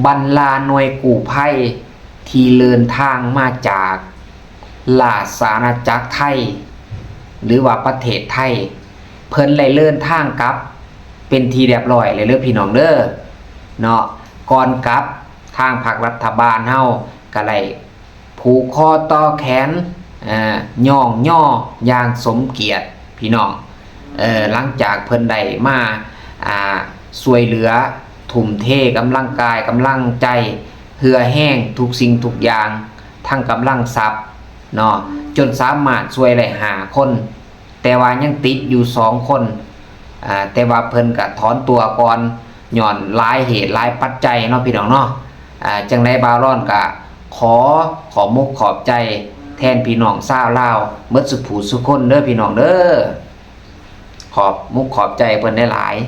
ບັນດາໜ່ວຍກູ້ໄພທີ່ເດີນທາງມາຈາກລາຊະອານາຈັກໄທ ຫຼືວ່າປະເທດໄທ ເພິ່ນໄດ້ເດີນທາງກັບເປັນທີ່ຮຽບຮ້ອຍແລ້ວເດີພີ່ນ້ອງເດີເນາະ. ກ່ອນກັບ ທາງພັກລັດຖະບານເຮົາກໍໄດ້ຜູກຄໍຕໍ່ແຂນ ເອີ ຍ້ອງຍໍຢ່າງສົມກຽດພີ່ນ້ອງ ເອີ ຫຼັງຈາກເພິ່ນໄດ້ມາ ອ່າ ຊ່ວຍເຫຼືອ ທຸ່ມເທກຳລັງກາຍກຳລັງໃຈ ເຫື່ອແຮງທຸກສິ່ງທຸກຢ່າງ ທັງກຳລັງຊັບເນາະ ຈົນສາມາດຊ່ວຍໄດ້ຫ້າຄົນ ແຕ່ວ່າຍັງຕິດຢູ່ສອງຄົນ ອ່າ ແຕ່ວ່າເພິ່ນກະຖອນຕົວກ່ອນ ຍ້ອນຫຼາຍເຫດຫຼາຍປັດໄຈເນາະພີ່ນ້ອງເນາະ. ອ່າ ຈັ່ງໃດບ່າວລອນກະຂໍຂອບມຸກຂອບໃຈແທນພີ່ນ້ອງຊາວລາວເບິດສຸຜູ້ສຸຄົນເດີພີ່ນ້ອງເດີ ຂອບມຸກຂອບໃຈເພິ່ນຫຼາຍໆ.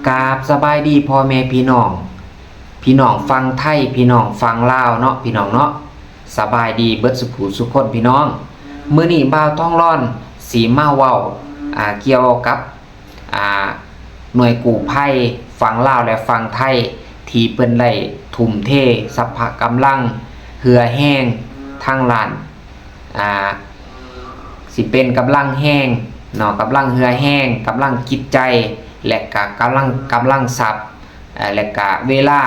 ກາບສະບາຍດີພໍ່ແມ່ພີ່ນ້ອງ ພີ່ນ້ອງຝັ່ງໄທ ພີ່ນ້ອງຝັ່ງລາວເນາະ ພີ່ນ້ອງເນາະ ສະບາຍດີເບິດສຸຜູ້ສຸຄົນພີ່ນ້ອງ. ມື້ນີ້ບ່າວທອງລອນຊິມາເວົ້າ ອ່າ ກ່ຽວກັບ ອ່າ ໜ່ວຍກູ້ໄພຝັ່ງລາວ ແລະ ຝັ່ງໄທ ທີ່ເພິ່ນໄດ້ທຸ່ມເທສັບພະກຳລັງ ເຫື່ອແຮງທາງດ້ານ ອ່າ ຊິເປັນກຳລັງແຮງເນາະ ກຳລັງເຫື່ອແຮງ ກຳລັງຈິດໃຈ ແລະ ກະກຳລັງ ກຳລັງຊັບ ເອີ ແລະ ກະເວລາ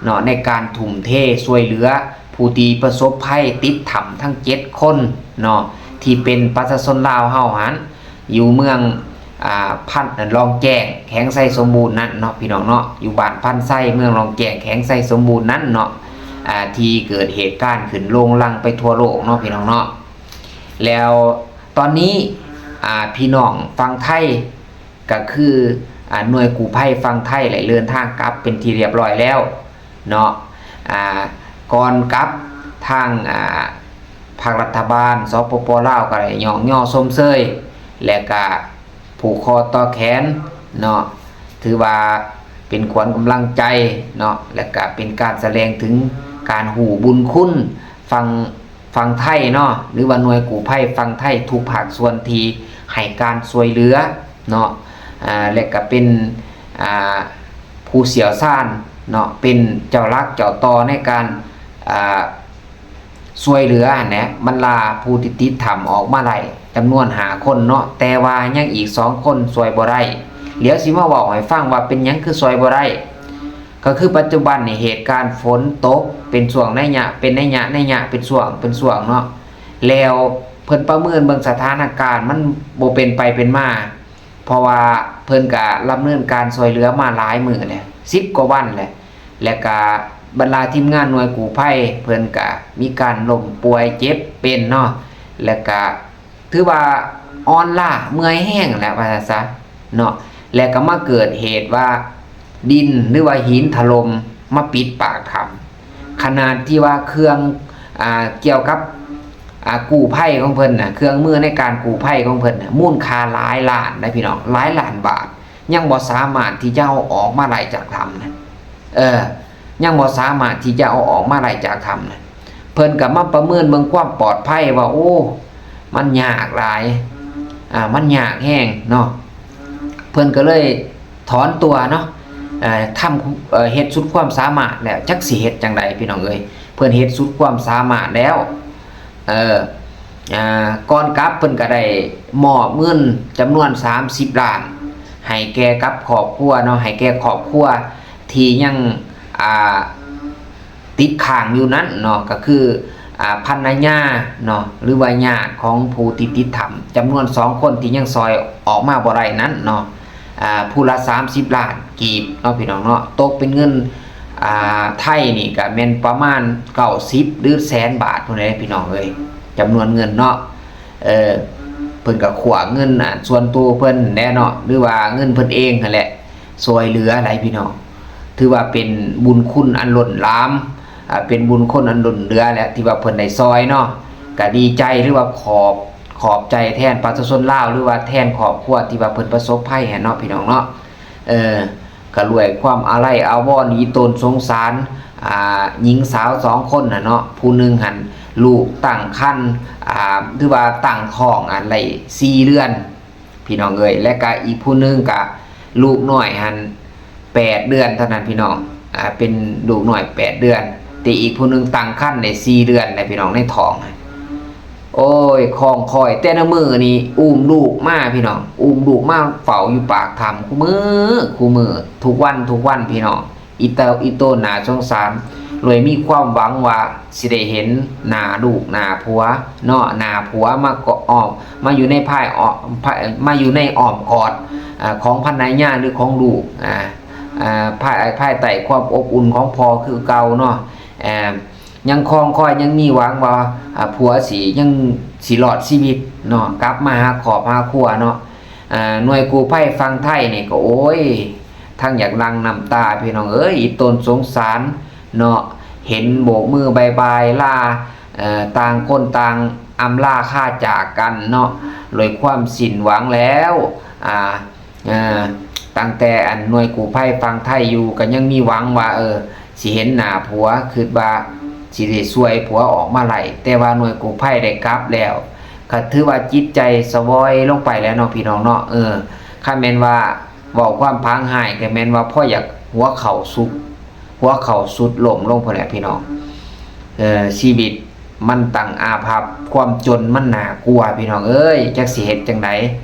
ເນາະ ໃນການທຸ່ມເທຊ່ວຍເຫຼືອຜູ້ທີ່ປະສົບໄພຕິດຖ້ຳທັງເຈັດຄົນເນາະ ທີ່ເປັນປະຊາຊົນລາວເຮົາຫັ້ນ ຢູ່ເມືອງ ອ່າ ພັນ ລອງແຈ້ງ ແຂວງໄຊສົມບູນນັ້ນເນາະ ພີ່ນ້ອງເນາະ ຢູ່ບ້ານພັນໄຊ ເມືອງລອງແຈ້ງ ແຂວງໄຊສົມບູນນັ້ນເນາະ ອ່າ ທີ່ເກີດເຫດການຂຶ້ນໂລງລັງໄປທົ່ວໂລກເນາະ ພີ່ນ້ອງເນາະ. ແລ້ວຕອນນີ້ ອ່າ ພີ່ນ້ອງຝັ່ງໄທ ກໍຄື ອ່າ ໜ່ວຍກູ້ໄພຝັ່ງໄທ ໄດ້ເດີນທາງກັບເປັນທີ່ຮຽບຮ້ອຍແລ້ວເນາະ. ອ່າ ກ່ອນກັບ ທາງ ອ່າ ພາກລັດຖະບານ ສປປ ລາວ ກໍໄດ້ຍ້ອງຍໍຊົມເຊີຍ ແລະ ກະຜູກຄໍຕໍ່ແຂນເນາະ ຖືວ່າເປັນຂວັນກຳລັງໃຈເນາະ ແລະ ກະເປັນການສະແດງເຖິງການຮູ້ບຸນຄຸນຝັ່ງ ຝັ່ງໄທເນາະ ຫຼືວ່າໜ່ວຍກູ້ໄພຝັ່ງໄທທຸກພາກສ່ວນທີ່ໃຫ້ການຊ່ວຍເຫຼືອເນາະ ອ່າ ແລະ ກະເປັນ ອ່າ ຜູ້ຊ່ຽວຊານເນາະ ເປັນເຈົ້າຫຼັກເຈົ້າຕໍ່ໃນການ ອ່າ ຊ່ວຍເຫຼືອຫັ້ນແຫຼະ ບັນດາຜູ້ທີ່ຕິດຖ້ຳອອກມາໄດ້ຈຳນວນຫ້າຄົນເນາະ ແຕ່ວ່າຍັງອີກສອງຄົນຊ່ວຍບໍ່ໄດ້. ດຽວຊິມາເວົ້າໃຫ້ຟັງວ່າເປັນຫຍັງຄືຊ່ວຍບໍ່ໄດ້. ກໍຄືປັດຈຸບັນນີ້ເຫດການຝົນຕົກເປັນຊ່ວງໄລຍະ ເປັນໄລຍະ ໄລຍະ ເປັນຊ່ວງ ເປັນຊ່ວງເນາະ ແລ້ວເພິ່ນປະເມີນເບິ່ງສະຖານະການມັນບໍ່ເປັນໄປເປັນມາ ເພາະວ່າເພິ່ນກະດຳເນີນການຊ່ວຍເຫຼືອມາຫຼາຍມື້ແລ້ວ ສິບກວ່າວັນແລ້ວ ແລະກະບັນດາທີມງານໜ່ວຍກູ້ໄພເພິ່ນກະມີການລົ້ມປ່ວຍເຈັບເປັນເນາະ ແລະກະ ຖືວ່າອ່ອນລ້າເມື່ອຍແຮງແຫຼະວ່າຊັ້ນຊະເນາະ ແລະກໍມາເກີດເຫດວ່າດິນ ຫຼືວ່າຫີນຖະຫຼົ່ມມາປິດປາກຖ້ຳ ຂະໜາດທີ່ວ່າເຄື່ອງ ອ່າ ກ່ຽວກັບ ອ່າ ກູ້ໄພຂອງເພິ່ນນະ ເຄື່ອງມືໃນການກູ້ໄພຂອງເພິ່ນນະ ມູນຄ່າຫຼາຍລ້ານນະພີ່ນ້ອງ ຫຼາຍລ້ານບາດ ຍັງບໍ່ສາມາດທີ່ຈະເອົາອອກມາໄດ້ຈາກຖ້ຳນະ ເອີ ຍັງບໍ່ສາມາດທີ່ຈະເອົາອອກມາໄດ້ຈາກຖ້ຳນະ ເພິ່ນກໍມາປະເມີນເບິ່ງຄວາມປອດໄພວ່າ ໂອ້ ມັນຍາກຫຼາຍ ອ່າ ມັນຍາກແຮງເນາະ ເພິ່ນກໍເລີຍຖອນຕົວເນາະ ເອີ ທຳ ເອີ ເຮັດສຸດຄວາມສາມາດແລ້ວ ຈັກຊິເຮັດຈັ່ງໃດພີ່ນ້ອງເອີຍ ເພິ່ນເຮັດສຸດຄວາມສາມາດແລ້ວ ເອີ ອ່າ ກ່ອນກັບເພິ່ນກໍໄດ້ມອບເງິນຈຳນວນສາມສິບລ້ານ ໃຫ້ແກ່ກັບຄອບຄົວເນາະ ໃຫ້ແກ່ຄອບຄົວທີ່ຍັງ ອ່າ ຕິດຄ້າງຢູ່ນັ້ນເນາະ ກໍຄື ອ່າ ພັນລະຍາເນາະ ຫຼືວ່າຍາດຂອງຜູ້ທີ່ຕິດຖ້ຳ ຈຳນວນສອງຄົນທີ່ຍັງຊ່ອຍອອກມາບໍ່ໄດ້ນັ້ນເນາະ ອ່າ ຜູ້ລະສາມສິບລ້ານກີບເນາະ ພີ່ນ້ອງເນາະ ຕົກເປັນເງິນ ອ່າ ໄທນີ້ກໍແມ່ນປະມານເກົ້າສິບ ຫຼື ແສນບາດພຸ້ນແຫຼະ ພີ່ນ້ອງເອີຍ ຈຳນວນເງິນເນາະ ເອີ ເພິ່ນກໍຂວ້າເງິນ ອ່າ ສ່ວນໂຕເພິ່ນແຫຼະເນາະ ຫຼືວ່າເງິນເພິ່ນເອງຫັ້ນແຫຼະ ຊ່ວຍເຫຼືອຫຼາຍພີ່ນ້ອງ ຖືວ່າເປັນບຸນຄຸນອັນລົ້ນຫຼາມ ອ່າ ເປັນບຸນຄຸນອັນລົ້ນເຫຼືອແຫຼະ ທີ່ວ່າເພິ່ນໄດ້ຊ່ອຍເນາະ ກໍດີໃຈ ຫຼືວ່າຂອບ ຂອບໃຈແທນປະຊາຊົນລາວ ຫຼືວ່າແທນຄອບຄົວທີ່ວ່າເພິ່ນປະສົບໄພຫັ້ນເນາະ ພີ່ນ້ອງເນາະ ເອີ ກໍດ້ວຍຄວາມອາໄລອາວອນອີ່ຕົນສົງສານ ອ່າ ຍິງສາວສອງຄົນຫັ້ນເນາະ ຜູ້ໜຶ່ງຫັ້ນລູກຕັ້ງຄັນ ອ່າ ຫຼືວ່າຕັ້ງທ້ອງ ອັນ ໄດ້ສີ່ເດືອນ ພີ່ນ້ອງເອີຍ ແລະກະອີກຜູ້ໜຶ່ງກະລູກນ້ອຍຫັ້ນ ແປດເດືອນເທົ່ານັ້ນພີ່ນ້ອງ ອ່າ ເປັນລູກນ້ອຍແປດເດືອນ ແຕ່ອີກຜູ້ໜຶ່ງຕັ້ງຄรรພ໌ໄດ້ສີ່ເດືອນແລ້ວພີ່ນ້ອງ ໃນທ້ອງ. ໂອ້ຍ ຄອງຄອຍ ແຕ່ລະມື້ນີ້ ອຸ້ມລູກມາພີ່ນ້ອງ ອຸ້ມລູກມາເຝົ້າຢູ່ປາກຖ້ຳ ຄູ່ມື້ ຄູ່ມື້ ທຸກວັນ ທຸກວັນພີ່ນ້ອງ. ອີໂຕ ອີໂຕໜ້າສົງສານ ລວຍມີຄວາມຫວັງວ່າຊິໄດ້ເຫັນໜ້າລູກໜ້າຜົວເນາະ ໜ້າຜົວມາເກາະອ້ອມ ມາຢູ່ໃນພາຍອ້ອມ ພາຍ ມາຢູ່ໃນອ້ອມກອດ ອາ ຂອງພັນລະຍາ ຫຼື ຂອງລູກ ອາ ອາ ພາຍ ພາຍໃຕ້ຄວາມອົບອຸ່ນຂອງພໍ່ຄືເກົ່າເນາະ. ອາ ຍັງຄອງຄອຍ ຍັງມີຫວັງວ່າ ອາ ຜົວຊິ ຍັງຊິລອດຊີວິດເນາະ ກັບມາຫາຄອບຫາຄົວເນາະ. ອາ ໜ່ວຍກູ້ໄພຝັ່ງໄທນີ້ກໍ ໂອ້ຍ ທັງຢາກຫຼັ່ງນ້ຳຕາພີ່ນ້ອງເອີຍ ອີຕົນສົງສານເນາະ ເຫັນໂບກມືບາຍບາຍລາ ເອີ ຕ່າງຄົນຕ່າງອຳລາຄາຈາກກັນເນາະ ດ້ວຍຄວາມສິ້ນຫວັງແລ້ວ. ອາ ເອີ ຕັ້ງແຕ່ອັນໜ່ວຍກູ້ໄພຝັ່ງໄທຢູ່ ກໍຍັງມີຫວັງວ່າ ເອີ ຊິເຫັນໜ້າຜົວ ຄິດວ່າຊິໄດ້ຊ່ວຍຜົວອອກມາໄດ້ ແຕ່ວ່າໜ່ວຍກູ້ໄພໄດ້ກັບແລ້ວ ກໍຖືວ່າຈິດໃຈສະຫວອຍລົງໄປແລ້ວເນາະ ພີ່ນ້ອງເນາະ. ເອີ ຄັນແມ່ນວ່າເວົ້າຄວາມຜັງຮ້າຍ ກໍແມ່ນວ່າພໍຢາກຫົວເຂົ່າສຸດ ຫົວເຂົ່າສຸດລົ້ມລົງພຸ້ນແຫຼະພີ່ນ້ອງ. ເອີ ຊີວິດມັນຕັ້ງອາພັບ ຄວາມຈົນມັນໜ້າກົວພີ່ນ້ອງເອີຍ ຈັກຊິເຮັດຈັ່ງໃດ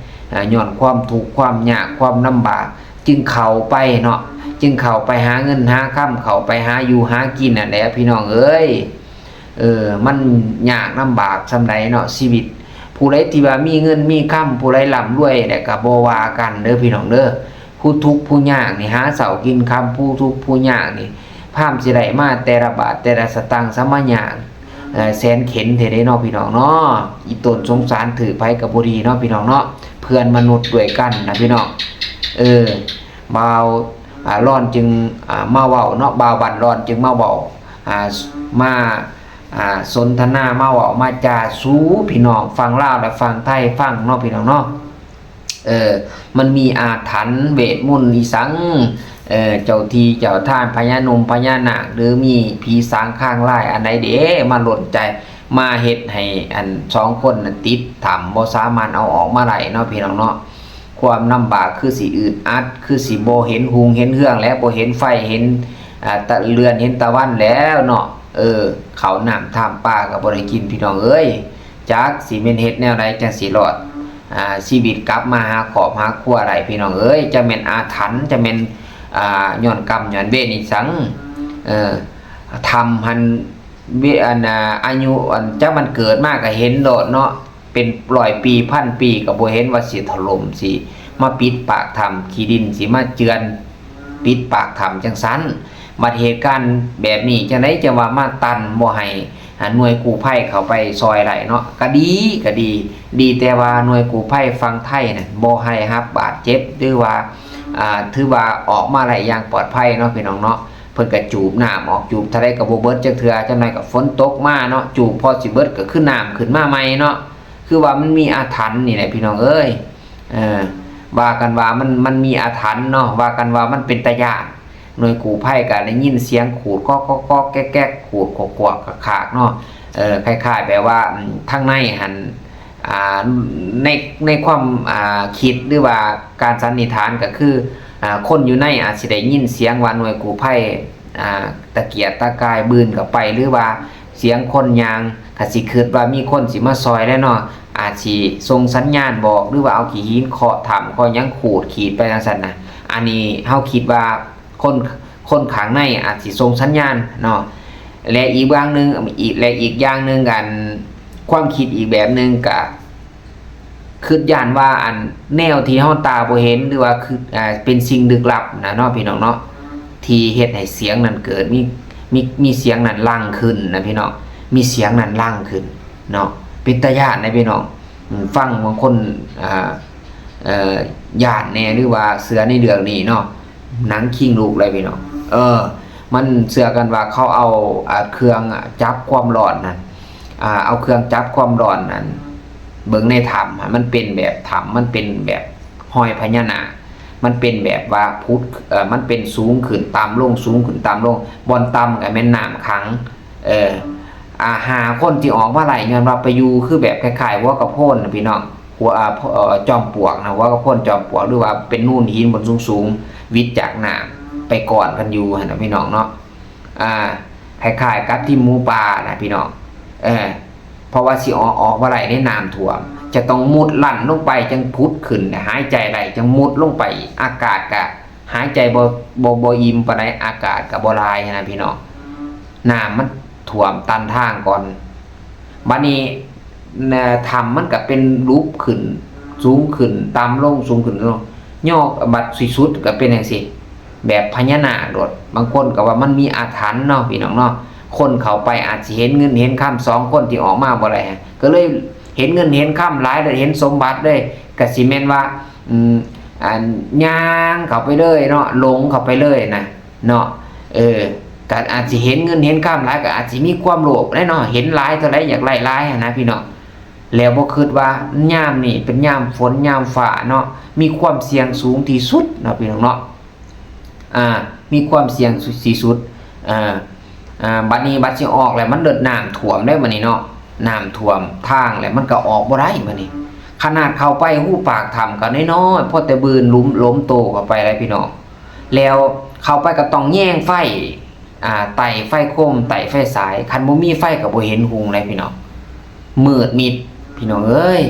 ອາ ຍ້ອນຄວາມທຸກຄວາມຍາກຄວາມລຳບາກ ຈຶ່ງເຂົ້າໄປເນາະ ຈຶ່ງເຂົ້າໄປຫາເງິນຫາຄຳ ເຂົ້າໄປຫາຢູ່ຫາກິນນັ້ນແຫຼະພີ່ນ້ອງເອີຍ. ເອີ ມັນຍາກລຳບາກສ່ຳໃດເນາະ ຊີວິດ ຜູ້ໃດທີ່ວ່າມີເງິນມີຄຳ ຜູ້ໃດລ່ຳລວຍແລ້ວກໍບໍ່ວ່າກັນເດີພີ່ນ້ອງເດີ. ຜູ້ທຸກຜູ້ຍາກນີ້ຫາເຊົ້າກິນຄ່ຳ ຜູ້ທຸກຜູ້ຍາກນີ້ພາມຊິໄດ້ມາແຕ່ລະບາດແຕ່ລະສະຕາງ ສະມາຍາກ ເອີ ແສນເຂັນແທ້ເດ້ເນາະ ພີ່ນ້ອງເນາະ. ອີຕົນສົງສານຖືກໃຜກໍບໍ່ດີເນາະ ພີ່ນ້ອງເນາະ ເພື່ອນມະນຸດດ້ວຍກັນນະ ພີ່ນ້ອງ. ເອີ ບ່າວ ອາ ລອນຈຶ່ງ ອາ ມາເວົ້າເນາະ ບ່າວບັນລອນຈຶ່ງມາເວົ້າ ອາ ມາ ອາ ສົນທະນາ ມາເວົ້າມາຈາສູ່ພີ່ນ້ອງຝັ່ງລາວ ແລະ ຝັ່ງໄທຟັງເນາະ ພີ່ນ້ອງເນາະ. ເອີ ມັນມີອາຖັນເວດມົນອີ່ສັງ ເອີ ເຈົ້າທີ່ເຈົ້າທານ ພະຍານົມພະຍານາກ ຫຼື ມີຜີສາງຄາງລາຍອັນໃດເດ ມາຫຼົ່ນໃຈ ມາເຮັດໃຫ້ອັນສອງຄົນນັ້ນຕິດຖ້ຳ ບໍ່ສາມາດເອົາອອກມາໄດ້ເນາະ ພີ່ນ້ອງເນາະ. ຄວາມລຳບາກຄືຊິອຶດອັດ ຄືຊິບໍ່ເຫັນຮຸ່ງເຫັນເຮືອງແລ້ວ ບໍ່ເຫັນໄຟເຫັນ ອາ ຕະ ເດືອນເຫັນຕາວັນແລ້ວເນາະ. ເອີ ເຂົ້ານ້ຳທາມປາກໍບໍ່ໄດ້ກິນ ພີ່ນ້ອງເອີຍ ຈັກຊິແມ່ນເຮັດແນວໃດຈັ່ງຊິລອດ ອາ ຊີວິດກັບມາຫາຄອບຫາຄົວໄດ້ ພີ່ນ້ອງເອີຍ. ຈະແມ່ນອາຖັນ ຈະແມ່ນ ອາ ຍ້ອນກຳຍ້ອນເວນອີ່ສັງ ເອີ ຖ້ຳຫັ້ນ ເວ ອັນ ອາ ອາຍຸ ອັນ ຈັກມັນເກີດມາກໍເຫັນໂລດເນາະ ເປັນຮ້ອຍປີ ພັນປີ ກໍບໍ່ເຫັນວ່າຊິຖະຫຼົ່ມ ຊິມາປິດປາກຖ້ຳ ຂີ້ດິນຊິມາເຈື່ອນປິດປາກຖ້ຳຈັ່ງຊັ້ນ. ບັດເຫດການແບບນີ້ ຈັ່ງໃດຈັ່ງວ່າມາຕັນບໍ່ໃຫ້ ອາ ໜ່ວຍກູ້ໄພເຂົ້າໄປຊ່ອຍໄດ້ເນາະ. ກະດີ ກະດີ ດີແຕ່ວ່າໜ່ວຍກູ້ໄພຝັ່ງໄທນັ້ນບໍ່ໃຫ້ຮັບບາດເຈັບ ຫຼືວ່າ ອາ ຖືວ່າອອກມາໄດ້ຢ່າງປອດໄພເນາະ ພີ່ນ້ອງເນາະ. ເພິ່ນກະຈູບນ້ຳອອກ ຈູບເທົ່າໃດກະບໍ່ເບິດຈັກເທື່ອ ຈັກໜ້ອຍກະຝົນຕົກມາເນາະ ຈູບພໍຊິເບິດກະຄືນ້ຳຂຶ້ນມາໃໝ່ເນາະ. ຄືວ່າມັນມີອາຖັນນີ້ແຫຼະ ພີ່ນ້ອງເອີຍ. ເອີ ວ່າກັນວ່າມັນ ມັນມີອາຖັນເນາະ ວ່າກັນວ່າມັນເປັນຕາຢ້ານ. ໜ່ວຍກູ້ໄພກໍໄດ້ຍິນສຽງຂູດກອກໆແກກໆ ຂູດຂວກໆຄາກໆເນາະ. ເອີ ຄ້າຍໆແບບວ່າ ອາ ທາງໃນຫັ້ນ ອາ ໃນ ໃນຄວາມ ອາ ຄິດ ຫຼືວ່າການສັນນິຖານກໍຄື ອາ ຄົນຢູ່ໃນອາດຊິໄດ້ຍິນສຽງວ່າໜ່ວຍກູ້ໄພ ອາ ຕະກຽກຕະກາຍບືນເຂົ້າໄປ ຫຼືວ່າສຽງຄົນຍ່າງ ກໍຊິຄິດວ່າມີຄົນຊິມາຊ່ອຍແຫຼະເນາະ ອາດຊິສົ່ງສັນຍານບອກ ຫຼືວ່າເອົາຂີ້ຫີນເຄາະຖ້ຳເຄາະຫຍັງຂູດຂີດໄປຈັ່ງຊັ້ນນະ. ອັນນີ້ເຮົາຄິດວ່າ ຄົນ ຄົນຂ້າງໃນອາດຊິສົ່ງສັນຍານເນາະ. ແລະ ອີກຢ່າງໜຶ່ງ ອີກ ແລະ ອີກຢ່າງໜຶ່ງ ອັນ ຄວາມຄິດອີກແບບໜຶ່ງກະຄິດຢ້ານວ່າ ອັນ ແນວທີ່ເຮົາຕາບໍ່ເຫັນ ຫຼືວ່າຄື ອ່າ ເປັນສິ່ງລຶກລັບນະເນາະ ພີ່ນ້ອງເນາະ ທີ່ເຮັດໃຫ້ສຽງນັ້ນເກີດ ມີ ມີ ມີສຽງນັ້ນຫຼັ່ງຂຶ້ນນະ ພີ່ນ້ອງ ມີສຽງນັ້ນຫຼັ່ງຂຶ້ນເນາະ ເປັນຕາຢ້ານເດ້ ພີ່ນ້ອງ. ອືມ ຟັງບາງຄົນ ອ່າ ເອີ ຢ້ານແດ່ ຫຼືວ່າເຊື່ອໃນເລື່ອງນີ້ເນາະ ໜັງຄີງລຸກເລີຍພີ່ນ້ອງ. ເອີ ມັນເຊື່ອກັນວ່າເຂົາເອົາ ອ່າ ເຄື່ອງຈັບຄວາມຮ້ອນນັ້ນ ອ່າ ເອົາເຄື່ອງຈັບຄວາມຮ້ອນນັ້ນ ເບິ່ງໃນຖ້ຳ ມັນເປັນແບບຖ້ຳ ມັນເປັນແບບຮອຍພະຍານາກ ມັນເປັນແບບວ່າຜຸດ ເອີ ມັນເປັນສູງຂຶ້ນຕ່ຳລົງ ສູງຂຶ້ນຕ່ຳລົງ ບ່ອນຕ່ຳກໍແມ່ນນ້ຳຂັງ ເອີ ອ່າ ຫ້າຄົນທີ່ອອກມາໄລ່ ຍ້ອນວ່າໄປຢູ່ຄືແບບຄ້າຍໆຫົວກະໂພນນະພີ່ນ້ອງ ຫົວ ອ່າ ເອີ ຈອມປວກນະ ຫົວກະໂພນຈອມປວກ ຫຼືວ່າເປັນນູນຫີນບ່ອນສູງໆ ຫວິດຈາກນ້ຳ ໄປກ່ອນກັນຢູ່ຫັ້ນນະພີ່ນ້ອງເນາະ. ອ່າ ຄ້າຍໆກັບທີມໝູປ່ານະພີ່ນ້ອງ. ເອີ ເພາະວ່າຊິອອກ ອອກບໍ່ໄດ້ເດ້ ນ້ຳຖ້ວມ ຈະຕ້ອງມຸດລັນລົງໄປ ຈັ່ງຜຸດຂຶ້ນ ຫາຍໃຈໄດ້ ຈັ່ງມຸດລົງໄປ. ອາກາດກະຫາຍໃຈບໍ່ ບໍ່ ບໍ່ອີ່ມປານໃດ ອາກາດກະບໍ່ຫຼາຍຫັ້ນນະພີ່ນ້ອງ. ນ້ຳມັນຖ້ວມຕັນທາງກ່ອນ ບາດນີ້ ເອີ ຖ້ຳມັນກະເປັນຫຼຸບຂຶ້ນ ສູງຂຶ້ນ ຕ່ຳລົງ ສູງຂຶ້ນ ຕົງ ຍອກ ບັດຊິສຸດກະເປັນຈັ່ງຊີ້ ແບບພະຍານາກໂລດ. ບາງຄົນກະວ່າມັນມີອາຖັນເນາະພີ່ນ້ອງເນາະ. ຄົນເຂົ້າໄປອາດຊິເຫັນເງິນເຫັນຄຳ ສອງຄົນທີ່ອອກມາບໍ່ໄດ້ ກະເລີຍເຫັນເງິນເຫັນຄຳຫຼາຍ ແລະ ເຫັນສົມບັດເລີຍ ກະຊິແມ່ນວ່າ ອືມ ອັນ ຍ່າງເຂົ້າໄປເລີຍເນາະ ຫຼົງເຂົ້າໄປເລີຍນະ ເນາະ. ເອີ ກະອາດຊິເຫັນເງິນເຫັນຄຳຫຼາຍ ກະອາດຊິມີຄວາມໂລບແຫຼະເນາະ ເຫັນຫຼາຍເທົ່າໃດຢາກໄດ້ຫຼາຍຫັ້ນນະພີ່ນ້ອງ. ແລ້ວບໍ່ຄິດວ່າຍາມນີ້ເປັນຍາມຝົນຍາມຟ້າເນາະ ມີຄວາມສ່ຽງສູງທີ່ສຸດເນາະພີ່ນ້ອງເນາະ. ອ່າ ມີຄວາມສ່ຽງທີ່ສຸດ. ເອີ ອ່າ ບັດນີ້ບັດຊິອອກແລ້ວ ມັນເລີດນ້ຳຖ້ວມເດ້ບັດນີ້ເນາະ ນ້ຳຖ້ວມທາງແລ້ວ ມັນກະອອກບໍ່ໄດ້ບັດນີ້. ຂະໜາດເຂົ້າໄປຮູປາກຖ້ຳກະນ້ອຍໆ ພໍແຕ່ບືນຫຼຸມ ຫຼົມໂຕເຂົ້າໄປແຫຼະພີ່ນ້ອງ. ແລ້ວເຂົ້າໄປກະຕ້ອງແຍງໄຟ ອ່າ ໄຕ້ໄຟໂຄມ ໄຕ້ໄຟສາຍ ຄັນບໍ່ມີໄຟກະບໍ່ເຫັນຮຸ່ງເລີຍພີ່ນ້ອງ ມືດມິດພີ່ນ້ອງເອີຍ.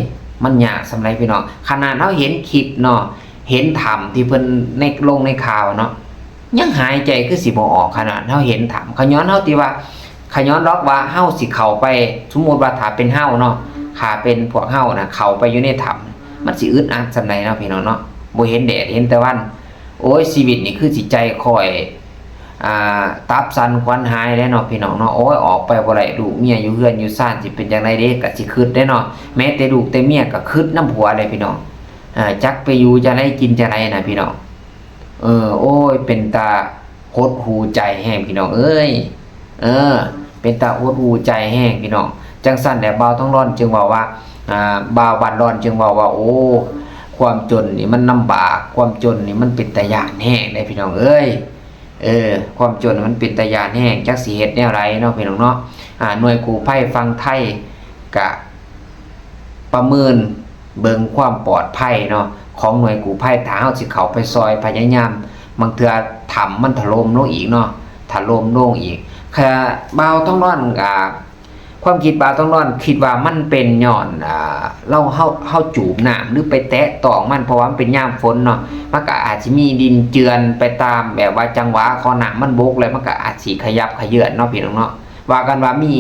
ມັນຍາກສ່ຳໃດພີ່ນ້ອງ ຂະໜາດເຮົາເຫັນຄລິບເນາະ ເຫັນຖ້ຳທີ່ເພິ່ນໃນ ລົງໃນຂ່າວເນາະ ຍັງຫາຍໃຈຄືຊິບໍ່ອອກ. ຂະໜາດເຮົາເຫັນຖ້ຳ ຂະຍ້ອນເຮົາທີ່ວ່າ ຂະຍ້ອນດອກວ່າເຮົາຊິເຂົ້າໄປ ສົມມຸດວ່າຖ້າເປັນເຮົາເນາະ ຖ້າເປັນພວກເຮົານະ ເຂົ້າໄປຢູ່ໃນຖ້ຳ ມັນຊິອຶດອັດສ່ຳໃດເນາະພີ່ນ້ອງເນາະ. ບໍ່ເຫັນແດດເຫັນແຕ່ວັນ ໂອ້ຍ ຊີວິດນີ້ຄືຊິໃຈຄ້ອຍ ອ່າ ຕັບສັ່ນຂວັນຫາຍແຫຼະເນາະພີ່ນ້ອງເນາະ. ໂອ້ຍ ອອກໄປບໍ່ໄດ້ ລູກເມຍຢູ່ເຮືອນຢູ່ຊານຊິເປັນຈັ່ງໃດເດ ກະຊິຄຶດເດ້ເນາະ. ແມ້ແຕ່ລູກແຕ່ເມຍກະຄຶດນຳຜົວເດ້ພີ່ນ້ອງ ຈັກໄປຢູ່ຈັ່ງໃດກິນຈັ່ງໃດນະພີ່ນ້ອງ. ເອີ ໂອ້ຍ ເປັນຕາຫົດຫູ່ໃຈແຮງພີ່ນ້ອງເອີຍ. ເອີ ເປັນຕາຫົດຫູ່ໃຈແຮງພີ່ນ້ອງ. ຈັ່ງຊັ້ນແຫຼະ ບ່າວທອງລອນຈຶ່ງເວົ້າວ່າ ອ່າ ບ່າວບ້ານລອນຈຶ່ງເວົ້າວ່າ ໂອ້ ຄວາມຈົນນີ້ມັນລຳບາກ ຄວາມຈົນນີ້ມັນເປັນຕາຢ້ານແຮງເດ້ພີ່ນ້ອງເອີຍ. ເອີ ຄວາມຈົນມັນເປັນຕາຢ້ານແຮງ ຈັກຊິເຮັດແນວໃດເນາະພີ່ນ້ອງເນາະ. ອ່າ ໜ່ວຍກູ້ໄພຝັ່ງໄທກະປະເມີນເບິ່ງຄວາມປອດໄພເນາະ ຂອງໜ່ວຍກູ້ໄພ ຖ້າເຮົາຊິເຂົ້າໄປຊ່ອຍ ພະຍາຍາມ ບາງເທື່ອຖ້ຳມັນຖະຫຼົ່ມລົງອີກເນາະ ຖະຫຼົ່ມລົງອີກ. ຄ່ະ ບ່າວທອງລອນ ອ່າ ຄວາມຄິດບ່າວທອງລອນຄິດວ່າມັນເປັນຍ້ອນ ອ່າ ເຮົາ ເຮົາ ເຮົາຈູບນ້ຳ ຫຼື ໄປແຕະຕ້ອງມັນ ເພາະວ່າມັນເປັນຍາມຝົນເນາະ ມັນກະອາດຊິມີດິນເຈື່ອນໄປຕາມແບບວ່າຈັງຫວະຂອງນ້ຳມັນບົກ ແລ້ວມັນກະອາດຊິຂະຫຍັບຂະເຍືອນເນາະພີ່ນ້ອງເນາະ. ວ່າກັນວ່າມີ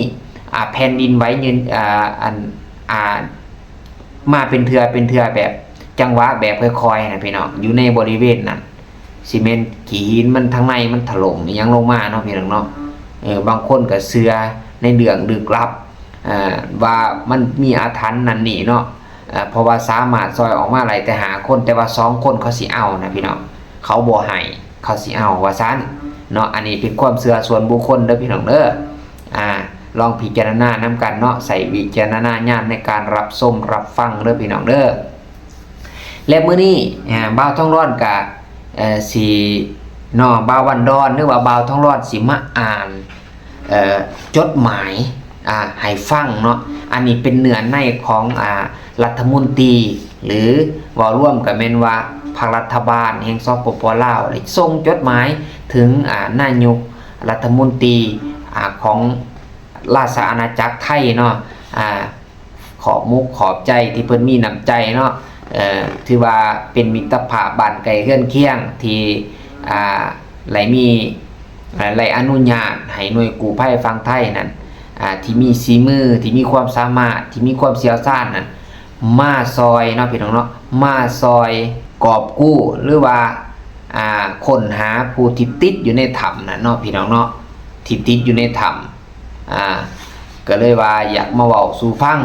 ອ່າ ແຜ່ນດິນໄຫວຍືນ ອ່າ ອັນ ອ່າ ມາເປັນເທື່ອເປັນເທື່ອ ແບບຈັງຫວະແບບຄ່ອຍໆນະພີ່ນ້ອງ ຢູ່ໃນບໍລິເວນນັ້ນ ຊິແມ່ນຂີ້ຫີນມັນທາງໃນມັນຖະຫຼົ່ມອີ່ຫຍັງລົງມາເນາະພີ່ນ້ອງເນາະ. ເອີ ບາງຄົນກະເຊື່ອໃນເລື່ອງລຶກລັບ ເອີ ວ່າມັນມີອາຖັນນັ້ນນີ້ເນາະ ເອີ ເພາະວ່າສາມາດຊ່ອຍອອກມາໄດ້ແຕ່ຫ້າຄົນ ແຕ່ວ່າສອງຄົນເຂົາຊິເອົານະພີ່ນ້ອງ ເຂົາບໍ່ໃຫ້ ເຂົາຊິເອົາວ່າຊັ້ນເນາະ. ອັນນີ້ເປັນຄວາມເຊື່ອສ່ວນບຸກຄົນເດີພີ່ນ້ອງເດີ. ອ່າ ລອງພິຈາລະນານຳກັນເນາະ ໃຊ້ວິຈາລະນະຍານໃນການຮັບຊົມຮັບຟັງເດີພີ່ນ້ອງເດີ. ແລະ ມື້ນີ້ ອ່າ ບ່າວທອງລອນກະ ເອີ ຊິ ເນາະ ບ່າວວັນດອນ ຫຼືວ່າບ່າວທອງລອນຊິມາອ່ານ ເອີ ຈົດໝາຍ ອ່າ ໃຫ້ຟັງເນາະ. ອັນນີ້ເປັນເນື້ອໃນຂອງ ອ່າ ລັດຖະມົນຕີ ຫຼື ເວົ້າລວມກະແມ່ນວ່າພັກລັດຖະບານແຫ່ງ ສປປ ລາວ ໄດ້ສົ່ງຈົດໝາຍເຖິງ ອ່າ ນາຍົກລັດຖະມົນຕີ ອ່າ ຂອງລາຊະອານາຈັກໄທເນາະ ອ່າ ຂອບມຸກຂອບໃຈທີ່ເພິ່ນມີນ້ຳໃຈເນາະ ເອີ ຖືວ່າເປັນມິດຕະພາບບ້ານໃກ້ເຮືອນຄຽງທີ່ ອ່າ ໄດ້ມີ ໄດ້ອະນຸຍາດໃຫ້ໜ່ວຍກູ້ໄພຝັ່ງໄທນັ້ນ ອ່າ ທີ່ມີສີມື ທີ່ມີຄວາມສາມາດ ທີ່ມີຄວາມຊ່ຽວຊານນັ້ນ ມາຊ່ອຍເນາະພີ່ນ້ອງເນາະ ມາຊ່ອຍກອບກູ້ ຫຼືວ່າ ອ່າ ຄົ້ນຫາຜູ້ທີ່ຕິດຢູ່ໃນຖ້ຳນັ້ນເນາະພີ່ນ້ອງເນາະ ທີ່ຕິດຢູ່ໃນຖ້ຳ. ອ່າ ກະເລີຍວ່າຢາກມາເວົ້າສູ່ຟັງ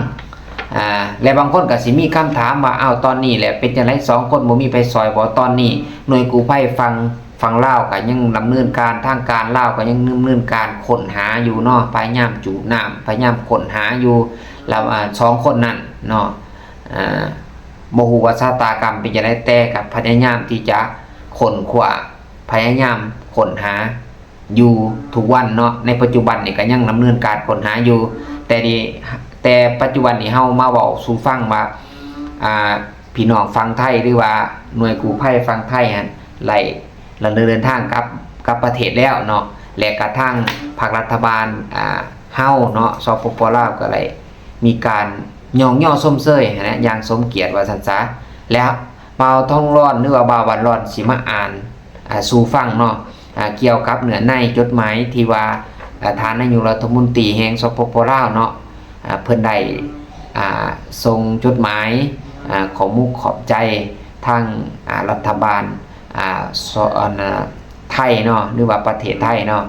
ອ່າ ແລະ ບາງຄົນກະຊິມີຄຳຖາມວ່າ ອ້າວ ຕອນນີ້ແຫຼະ ເປັນຈັ່ງໃດ ສອງຄົນບໍ່ມີໃຜຊ່ອຍບໍ່? ຕອນນີ້ໜ່ວຍກູ້ໄພຝັ່ງ ຝັ່ງລາວກະຍັງດຳເນີນການ ທາງການລາວກະຍັງດຳເນີນການຄົ້ນຫາຢູ່ເນາະ ພະຍາຍາມຈູບນ້ຳ ພະຍາຍາມຄົ້ນຫາຢູ່ ລະ ອ່າ ສອງຄົນນັ້ນເນາະ ອ່າ ບໍ່ຮູ້ວ່າຊະຕາກຳເປັນຈັ່ງໃດ ແຕ່ກະພະຍາຍາມທີ່ຈະຄົ້ນຄວ້າ ພະຍາຍາມຄົ້ນຫາ ຢູ່ທຸກວັນເນາະ ໃນປັດຈຸບັນນີ້ກະຍັງດຳເນີນການຄົ້ນຫາຢູ່ ແຕ່ນີ້ ແຕ່ປັດຈຸບັນນີ້ເຮົາມາເວົ້າສູ່ຟັງວ່າ ອ່າ ພີ່ນ້ອງຝັ່ງໄທ ຫຼືວ່າໜ່ວຍກູ້ໄພຝັ່ງໄທຫັ້ນ ໄດ້ ລະເດີນທາງກັບ ກັບປະເທດແລ້ວເນາະ ແລະກະທາງພັກລັດຖະບານ ອາ ເຮົາເນາະ ສປປ ລາວ ກໍໄດ້ມີການຍ້ອງຍໍຊົມເຊີຍນະ ຢ່າງສົມກຽດວ່າຊັ້ນຊະ. ແລ້ວບ່າວທອງຫຼ້ອນ ຫຼືວ່າບ່າວວັນຫຼ້ອນ ຊິມາອ່ານ ອາ ສູ່ຟັງເນາະ ອາ ກ່ຽວກັບເນື້ອໃນຈົດໝາຍທີ່ວ່າ ອາ ທ່ານນາຍົກລັດຖະມົນຕີແຫ່ງ ສປປ ລາວ ເນາະ ອາ ເພິ່ນໄດ້ ອາ ສົ່ງຈົດໝາຍ ອາ ຂອບມຸກຂອບໃຈທາງ ອາ ລັດຖະບານ ອາ ສ ອັນນະ ໄທເນາະ ຫຼືວ່າປະເທດໄທເນາະ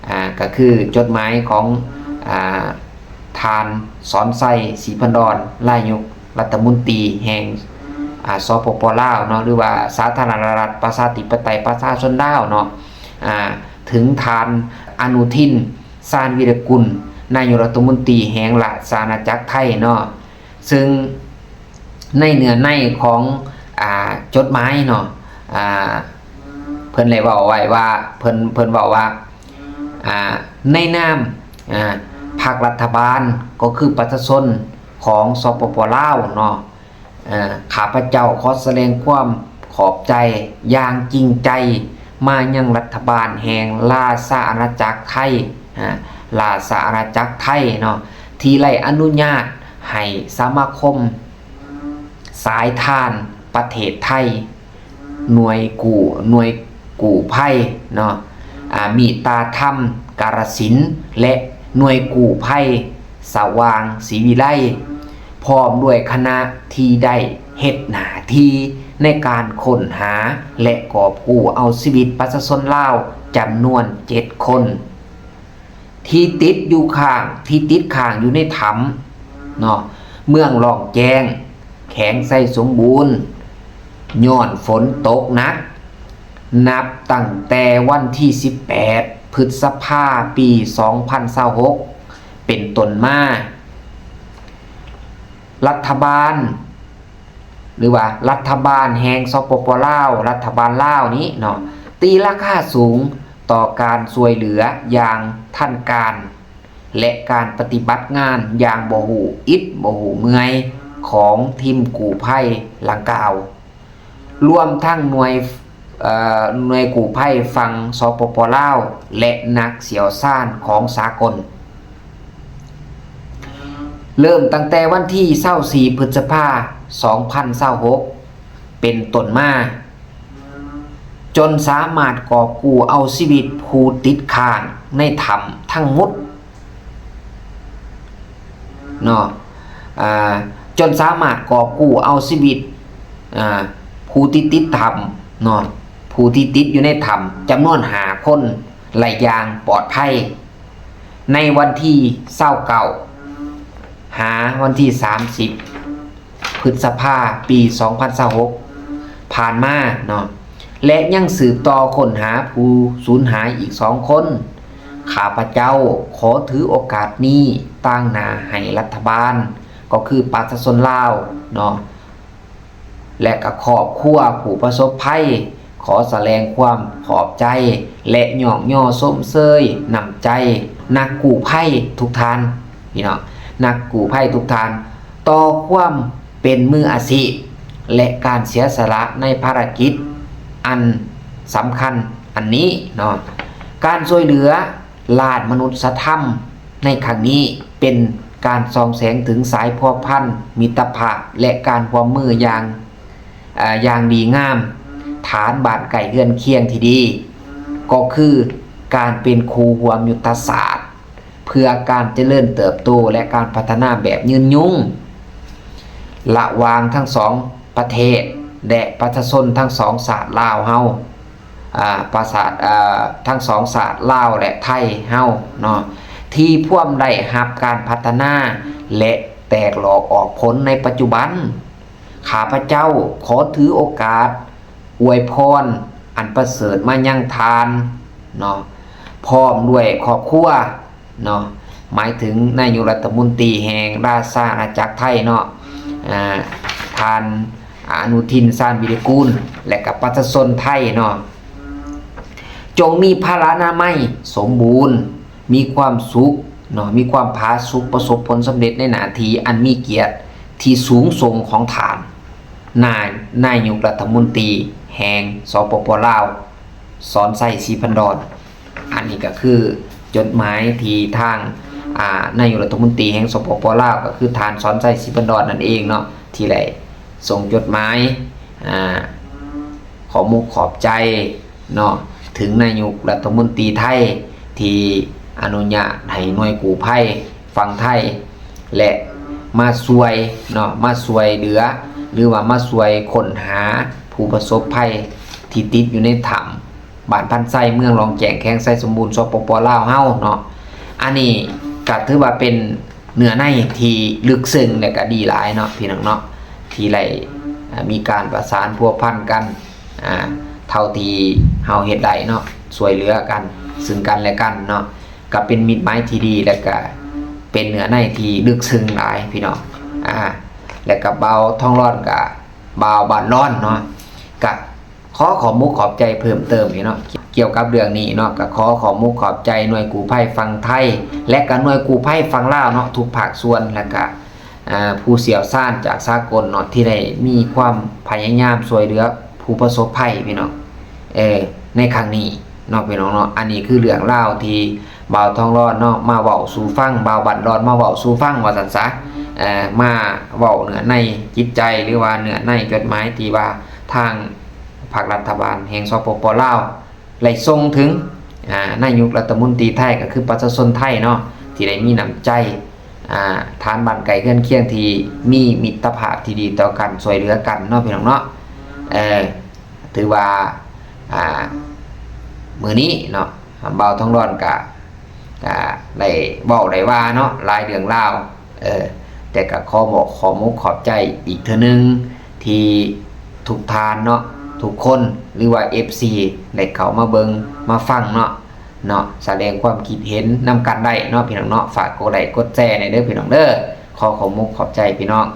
ອາ ກໍຄືຈົດໝາຍຂອງ ອາ ທ່ານ ສອນໄຊ ສີພັນດອນ ນາຍົກລັດຖະມົນຕີແຫ່ງ ອາ ສປປ ລາວເນາະ ຫຼືວ່າສາທາລະນະລັດ ປະຊາທິປະໄຕ ປະຊາຊົນລາວເນາະ ອາ ເຖິງທ່ານ ອະນຸທິນ ຊານວິລະກຸນ ນາຍົກລັດຖະມົນຕີແຫ່ງລາຊະອານາຈັກໄທເນາະ. ເຊິ່ງໃນເນື້ອໃນຂອງ ອາ ຈົດໝາຍເນາະ ອາ ເພິ່ນໄດ້ເວົ້າໄວ້ວ່າ ເພິ່ນ ເພິ່ນເວົ້າວ່າ ອາ ໃນນາມ ອາ ພັກລັດຖະບານ ກໍຄືປະຊາຊົນຂອງ ສປປ ລາວເນາະ ເອີ ຂ້າພະເຈົ້າຂໍສະແດງຄວາມຂອບໃຈຢ່າງຈິງໃຈມາຍັງລັດຖະບານແຫ່ງລາຊະອານາຈັກໄທ ອາ ລາຊະອານາຈັກໄທເນາະ ທີ່ໄດ້ອະນຸຍາດໃຫ້ສະມາຄົມສາຍທານປະເທດໄທ ໜ່ວຍກູ້ ໜ່ວຍກູ້ໄພເນາະ ອາ ເມດຕາທຳກາລະສິນ ແລະ ໜ່ວຍກູ້ໄພສະຫວ່າງສີວິໄລ ພ້ອມດ້ວຍຄະນະທີ່ໄດ້ເຮັດໜ້າທີ່ໃນການຄົ້ນຫາ ແລະ ກອບກູ້ເອົາຊີວິດປະຊາຊົນລາວຈຳນວນເຈັດຄົນ ທີ່ຕິດຢູ່ຄ້າງ ທີ່ຕິດຄ້າງຢູ່ໃນຖ້ຳເນາະ ເມືອງລ້ອງແຈ້ງ ແຂວງໄຊສົມບູນ ຍ້ອນຝົນຕົກໜັກ ນັບຕັ້ງແຕ່ວັນທີສິບແປດ ພຶດສະພາ ປີສອງພັນຊາວຫົກ ເປັນຕົ້ນມາ ລັດຖະບານ ຫຼືວ່າລັດຖະບານແຫ່ງ ສປປ ລາວ ລັດຖະບານລາວນີ້ເນາະ ຕີລາຄາສູງຕໍ່ການຊ່ວຍເຫຼືອຢ່າງທັນການ ແລະ ການປະຕິບັດງານຢ່າງບໍ່ຮູ້ອິດບໍ່ຮູ້ເມື່ອຍຂອງທີມກູ້ໄພດັ່ງກ່າວ ລວມທັງໜ່ວຍ ເອີ ໜ່ວຍກູ້ໄພຝັ່ງ ສປປ ລາວ ແລະ ນັກຊ່ຽວຊານຂອງສາກົນ. ເລີ່ມຕັ້ງແຕ່ວັນທີຊາວສີ່ ພຶດສະພາ ສອງພັນຊາວຫົກ ເປັນຕົ້ນມາ ຈົນສາມາດກອບກູ້ເອົາຊີວິດຜູ້ຕິດຄ້າງໃນຖ້ຳທັງໝົດເນາະ ອາ ຈົນສາມາດກອບກູ້ເອົາຊີວິດ ອາ ຜູ້ທີ່ຕິດຖ້ຳເນາະ ຜູ້ທີ່ຕິດຢູ່ໃນຖ້ຳຈຳນວນຫ້າຄົນໄດ້ຢ່າງປອດໄພ ໃນວັນທີຊາວເກົ້າ ຫາວັນທີສາມສິບ ພຶດສະພາ ປີສອງພັນຊາວຫົກ ຜ່ານມາເນາະ ແລະ ຍັງສືບຕໍ່ຄົ້ນຫາຜູ້ສູນຫາຍອີກສອງຄົນ. ຂ້າພະເຈົ້າຂໍຖືໂອກາດນີ້ຕາງໜ້າໃຫ້ລັດຖະບານ ກໍຄືປະຊາຊົນລາວເນາະ ແລະ ກະຄອບຄົວຜູ້ປະສົບໄພ ຂໍສະແດງຄວາມຂອບໃຈ ແລະ ຍ້ອງຍໍຊົມເຊີຍນ້ຳໃຈນັກກູ້ໄພທຸກທ່ານ ພີ່ນ້ອງ ນັກກູ້ໄພທຸກທ່ານ ຕໍ່ຄວາມເປັນມືອາຊີບ ແລະ ການເສຍສະຫຼະໃນພາລະກິດອັນສຳຄັນອັນນີ້ເນາະ. ການຊ່ວຍເຫຼືອ ດ້ານມະນຸດສະທຳໃນຄັ້ງນີ້ ເປັນການສ່ອງແສງເຖິງສາຍພົວພັນມິດຕະພາບ ແລະ ການຮ່ວມມືຢ່າງ ເອີ ຢ່າງດີງາມ ຖານບ້ານໃກ້ເຮືອນຄຽງທີ່ດີ ກໍຄືການເປັນຄູ່ຮ່ວມຍຸດທະສາດ ເພື່ອການຈະເລີນເຕີບໂຕ ແລະ ການພັດທະນາແບບຍືນຍົງ ລະຫວ່າງທັງສອງປະເທດ ແລະ ປະຊາຊົນທັງສອງຊາດລາວເຮົາ ອາ ປະຊາດ ອາ ທັງສອງຊາດລາວ ແລະ ໄທເຮົາເນາະ ທີ່ພວມໄດ້ຮັບການພັດທະນາ ແລະ ແຕກຫຼອກອອກຜົນໃນປັດຈຸບັນ. ຂ້າພະເຈົ້າຂໍຖືໂອກາດອວຍພອນອັນປະເສີດມາຍັງທ່ານເນາະ ພ້ອມດ້ວຍຄອບຄົວ ເນາະ ໝາຍເຖິງນາຍົກລັດຖະມົນຕີແຫ່ງລາຊະອານາຈັກໄທເນາະ ອາ ທ່ານ ອະນຸທິນ ຊານວິລິກູນ ແລະ ກະປະຊາຊົນໄທເນາະ ຈົ່ງມີພະລານາໄມສົມບູນ, ມີຄວາມສຸກເນາະ, ມີຄວາມຜາສຸກ, ປະສົບຜົນສຳເລັດໃນໜ້າທີ່ອັນມີກຽດທີ່ສູງສົ່ງຂອງທ່ານ ນາຍ ນາຍົກລັດຖະມົນຕີແຫ່ງ ສປປ ລາວ. ສອນໄຊ ສີພັນດອນ. ອັນນີ້ກໍຄືຈົດໝາຍທີ່ທາງ ອ່າ ນາຍົກລັດຖະມົນຕີແຫ່ງ ສປປ ລາວ ກໍຄືທ່ານ ສອນໄຊ ສີພັນດອນ ນັ້ນເອງເນາະ ທີ່ໄດ້ສົ່ງຈົດໝາຍ ອ່າ ຂໍມຸກຂອບໃຈເນາະ ເຖິງນາຍົກລັດຖະມົນຕີໄທ ທີ່ອະນຸຍາດໃຫ້ໜ່ວຍກູ້ໄພຝັ່ງໄທ ແລະ ມາຊ່ວຍເນາະ ມາຊ່ວຍເຫຼືອ ຫຼືວ່າມາຊ່ວຍຄົ້ນຫາຜູ້ປະສົບໄພທີ່ຕິດຢູ່ໃນຖ້ຳ ບ້ານພັນໄຊ ເມືອງລ້ອງແຈ້ງ ແຂວງໄຊສົມບູນ ສປປ ລາວເຮົາເນາະ. ອັນນີ້ກໍຖືວ່າເປັນເນື້ອໃນທີ່ເລິກເຊິ່ງ ແລະກໍດີຫຼາຍເນາະ ພີ່ນ້ອງເນາະ ທີ່ໄດ້ ເອີ່ ມີການປະສານພົວພັນກັນ ອ່າ ເທົ່າທີ່ເຮົາເຮັດໄດ້ເນາະ ຊ່ວຍເຫຼືອກັນ ຊຶ່ງກັນແລະກັນເນາະ ກໍເປັນມິດໝາຍທີ່ດີ ແລະກໍເປັນເນື້ອໃນທີ່ເລິກເຊິ່ງຫຼາຍ ພີ່ນ້ອງ. ອ່າ ແລະກໍບ່າວທອງຫຼອນ ກໍບ່າວບ້ານລອນເນາະ ກໍ ຂໍຂອບມຸກຂອບໃຈເພີ່ມເຕີມອີກເນາະ ກ່ຽວກັບເລື່ອງນີ້ເນາະ ກໍຂໍຂອບມຸກຂອບໃຈໜ່ວຍກູ້ໄພຝັ່ງໄທ ແລະກໍໜ່ວຍກູ້ໄພຝັ່ງລາວເນາະ ທຸກພາກສ່ວນ ແລະກໍ ອ່າ ຜູ້ຊ່ຽວຊານຈາກສາກົນເນາະ ທີ່ໄດ້ມີຄວາມພະຍາຍາມຊ່ວຍເຫຼືອຜູ້ປະສົບໄພ ພີ່ນ້ອງ ເອີ ໃນຄັ້ງນີ້ເນາະ ພີ່ນ້ອງເນາະ. ອັນນີ້ຄືເລື່ອງລາວທີ່ບ່າວທອງຫຼອນເນາະ ມາເວົ້າສູ່ຟັງ ບ່າວບ້ານລອນມາເວົ້າສູ່ຟັງວ່າຊັ້ນຊະ ເອີ ມາເວົ້າເນື້ອໃນຈິດໃຈ ຫຼືວ່າເນື້ອໃນຈົດໝາຍທີ່ວ່າທາງ ພັກລັດຖະບານແຫ່ງ ສປປ ລາວ ໄດ້ສົ່ງເຖິງ ອ່າ ນາຍົກລັດຖະມົນຕີໄທ ກໍຄືປະຊາຊົນໄທເນາະ ທີ່ໄດ້ມີນ້ຳໃຈ ອ່າ ທານບ້ານໃກ້ເຮືອນຄຽງ ທີ່ມີມິດຕະພາບທີ່ດີຕໍ່ກັນ ຊ່ວຍເຫຼືອກັນເນາະ ພີ່ນ້ອງເນາະ. ເອີ ຖືວ່າ ອ່າ ມື້ນີ້ເນາະ ບ່າວທອງຫຼອນກະ ກະໄດ້ເວົ້າໄດ້ວ່າເນາະ ຫຼາຍເລື່ອງລາວ ເອີ ແຕ່ກະຂໍບອກຂອບມຸກຂອບໃຈອີກເທື່ອໜຶ່ງ ທີ່ທຸກທ່ານເນາະ ທຸກຄົນ ຫຼືວ່າ ເອັຟຊີ ໄດ້ເຂົ້າມາເບິ່ງມາຟັງເນາະ ເນາະ ສະແດງຄວາມຄິດເຫັນນຳກັນໄດ້ເນາະ ພີ່ນ້ອງເນາະ. ຝາກກົດໄລ້ກົດແຊແດ່ເດີ ພີ່ນ້ອງເດີ. ຂໍຂອບມຸກຂອບໃຈ ພີ່ນ້ອງ.